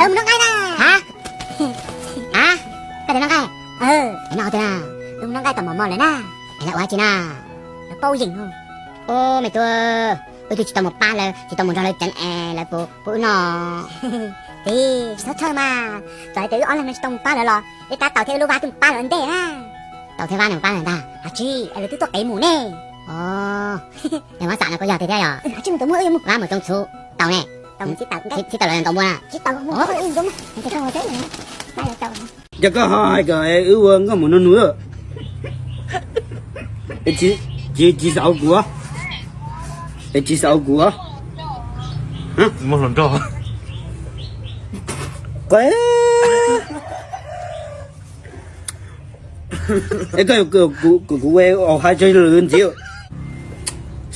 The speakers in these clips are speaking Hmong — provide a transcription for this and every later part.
Mus noj nqaij na. Ha? Ha? Koj tias noj nqaij? Noj twg na? Wb mus noj nqaij tom mos mos lawm na. Es lawv ua dab tsi na? Lawv paub yeem. Ub, me tub, wb twb tsis tau mus pab lawv, tsis tau mus nrog lawv tseev es lawv puas pub wb noj? Txiv, tsis txhob txhawj mas, txawm hais tias wb ob leeg no tsis tau mus pab lawv los peb rov tau thiab wb lub vaj twb mus pab lawv ntej na. Tau thiab vaj no mus pab lawv ntag. Hais tsis, es lawv twb tuaj qev mus ne. Os, es vaj xam no kuj yog tiag thiab yog? Vaj mus txoov txhuv tau ne. Txhib tau lawv ntau npaum na. Ces koj ho hais kom wb ua nkauj mus no nug, tsis xav ua kuv, es tsis xav ua kuv. Es koj yuav kom kuv ua hais tsawg lwm ntxiv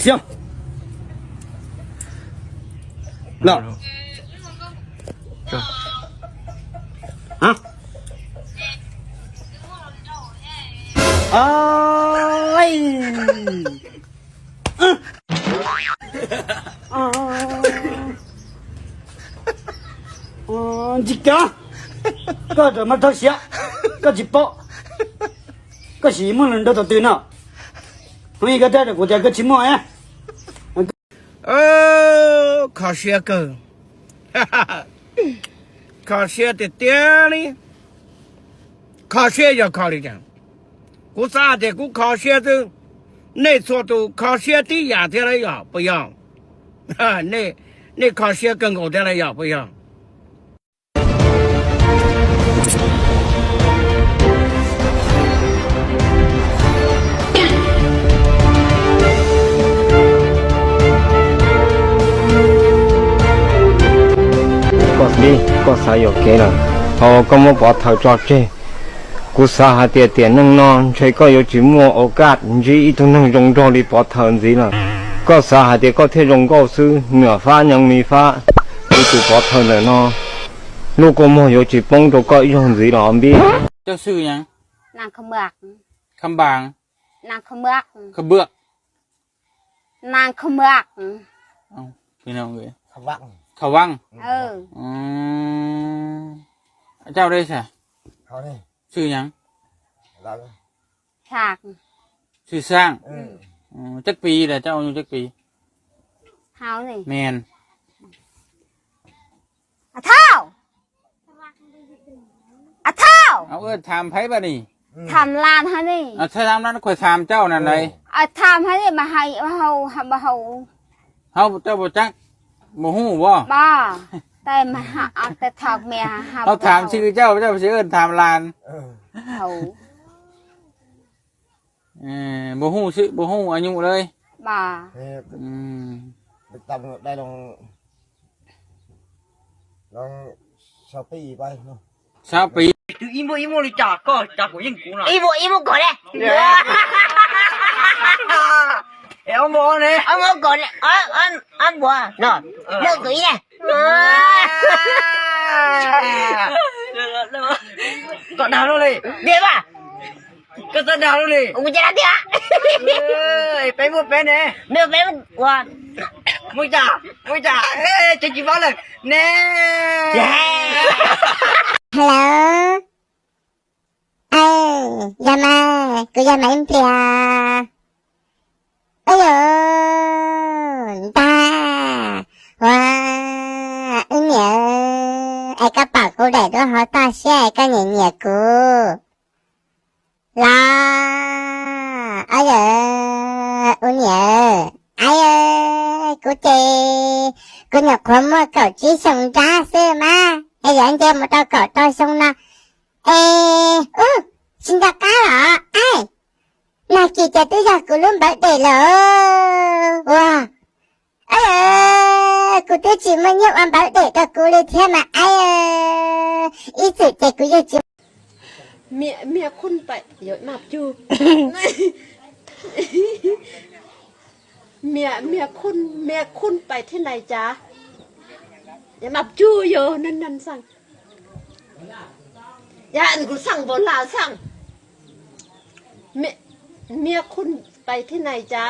xwb los? Ntxim kab, koj rov mas rau siab, koj tsis paub, koj sim muaj lus nrog tus twg no, hnub ib koj thiaj rau kuv tias koj tsis muaj. Kho siab kawg, kho siab tiag tiag li. Kho siab yog kho li cas? Kuv xav hais tias kuv kho siab xwb, nej txhua tus kho siab tib yam thiab lauj yog puas yog? Nej kho siab kawg nkaus thiab lauj yog puas yog? Koj txiv, koj xav yuam kev lawm, thaum koj muab pov thawm tso tseg. Kuv xav hais tias tiam neej no ntshe koj yuav tsis muaj au kaj ntsib ib tug neeg zoo nraug li pov thawm ntxiv lawm. Koj xav hais tias koj thiaj zoo nkauj xwb, nyuam fab nyob mi fab, kuv tus pov thawm ntawm no lub kua muag yuav tsis poob rau koj ib zaug ntxiv los npib. Kham Vang. Coj deb sas. Xwm yam? Xwm Xaaj. Coj pis lawm, coj nyuj coj pis? Mes. Tham phab ni. Tham lam hab ni. Tham lam no khuj tham coj na. Tham hab ni mas hais hau, hau coj puas tsaab, puas hu puas? Hau tham xwb coj, coj puas tham lam? Puas hu xwb, puas hu a nyuj lawm. Sab pis. Twb ib muaj ib muaj li cas koj cas kuv yeej kuv no. Ib muaj ib muaj kom ne. Ob muaj ne. Ob muaj kom ne. Ob muaj no. Muaj kom ib ne. Koj dag luaj li. Tiag mas. Koj txawj dag luaj li. Kuv tsis dag tiag. Peb muaj peb ne. Peb muaj peb ua. Muaj cas, muaj cas, tseem tsis paub lawm ne. Hello. Yog mas, kuv yog Maiv Nplias. Ub yus, ntag, ua, wb niam, es koj pom kuv daim duab hauv toj siab es koj nyiam nyiam kuv los? Ub yus, ua niam, ai, kuv ces kuv nyuam qhuav muaj kaum tsib xyoos nrab xwb mas es yuav nce mus rau kaum rau xyoo no es ub tsis nco qab los aib. Nag kis ces twb yog kuv lub npawv dem lawm ua. Kuv twb tsis muaj nyiaj ua npawv dem rau kuv li thiab mas aib. Ib txwm ces kuv yeej tsis เมียคุณไป เดี๋ยวนับอยู่ เมีย เมียคุณ เมียคุณไปที่ไหนจ๊ะ อย่านับอยู่ อยู่ นั่นๆ สั่ง อย่า กูสั่ง โบราณสั่ง เมีย เมียคุณไปที่ไหนจ๊ะ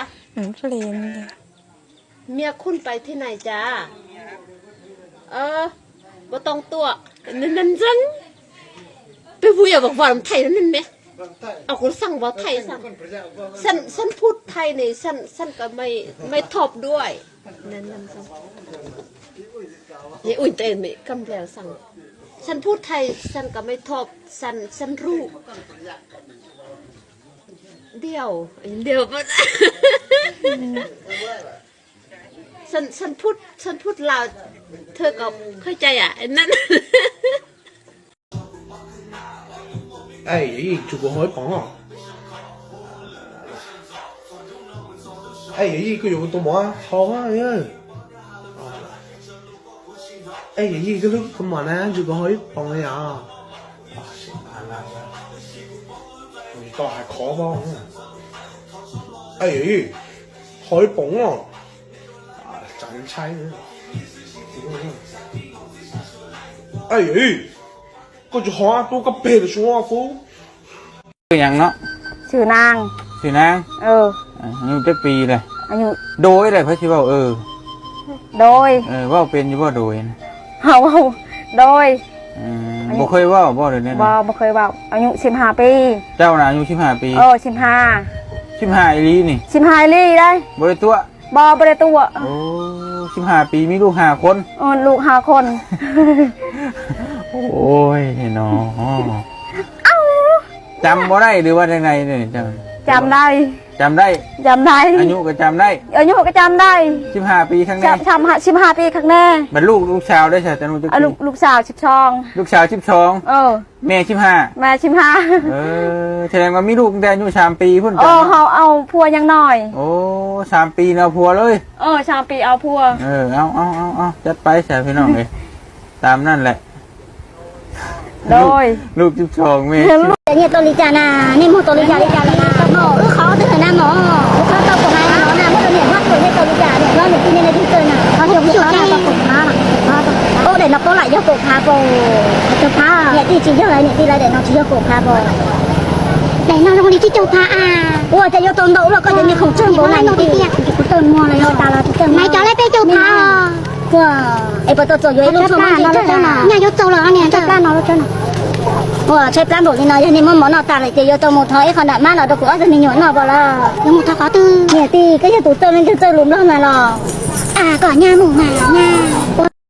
เมียคุณไปที่ไหนจ๊ะ เออ Pov too tuaj, neeg ntxeev. Peb pub yog vam vam thaij neeg me. Au kuv xaj vam thaij xaj. Xaj phub thaij ne, xaj kom mej thov duaj. Xaj phub thaij xaj kom mej thov, xaj ruj. Ntiav, ntiav. Xaj phub, xaj phub laus thawj kom khaub cai a. Ej, yawm yij, tsuas kuv haus ib poom os. Ej, yawm yij, koj yuav ua tus mov haus. Ej, yawm yij, koj hlub kuv mom na, tsuas kuv haus ib poom os. Tau hais khov. Ej, yawm yij, haus ib poom os. Ej, yawm yij, koj tsuas haus, pub koj peg los suav fub. Yog no, xwm naag, xwm naag, nyuj teb pis lawm, dua ib lawm phab tsis vau, dua, vau pes tsis vau dua, dua, npau khawb vau, vau, nyuj xib ha pis, cauj na nyuj xib ha pis, xib ha, xib ha li ne, xib ha li, npau tuaj, npau tuaj, xib ha pis mib luj ha khuv, luj ha khuv. Ua no, cam ua dai lawm ua dai, cam dai, cam dai, cam dai, nyuj kom cam dai, nyuj kom cam dai, xib ha pis kheev ne, xib ha pis kheev ne. Mas luj, luj sawv dab tsi, luj sawv xib tshooj, luj sawv xib tshooj, me xib ha, me xib ha. Thaum ntawd mas mib luj ntawm nyuj xaam pis, haus phua nyav no, xaam pis no phua lawm, xaam pis au phua. Cab paib xav phi no, tam nan lawm. Luj xib tshooj me. Nyiam tau li cas na, nej muag tau li cas li cas lawm na? Mog, wb qhov twg na mog, wb qhov tau kuv hais no na, muab rau niam hlob tau, nyiam tau li cas, niam hlob niam tij nej leej twg txawj na? Ub, daim no paub lam yog kaum phav pom. Niam tij tsis yog lawm, niam tij lawv daim no tsis yog kaum phav pom. Daim no zoo li tsib caug phav a. Ua cas yuav tau ntau ua luaj, koj cov niag khoom tsawg npaum na niam tij. Maiv cov lawv peb caug phav. Es puas tau txaus yuav ib lub tshuaj muab ntsis tsawb no? Nyaj yuav txaus los niam. Ua tshaib plab npaum li no, yog nej muab mov noj tas lawm ces yuav tau mus thov ib qho nram mab los rau kuv ob tug me nyuam noj pom lawm. Yuav mus thov qhov twg? Niam tij, koj yog tus txawj leej twg txawj lus Nplog mas los. Koj nyaj mus mas nyaj.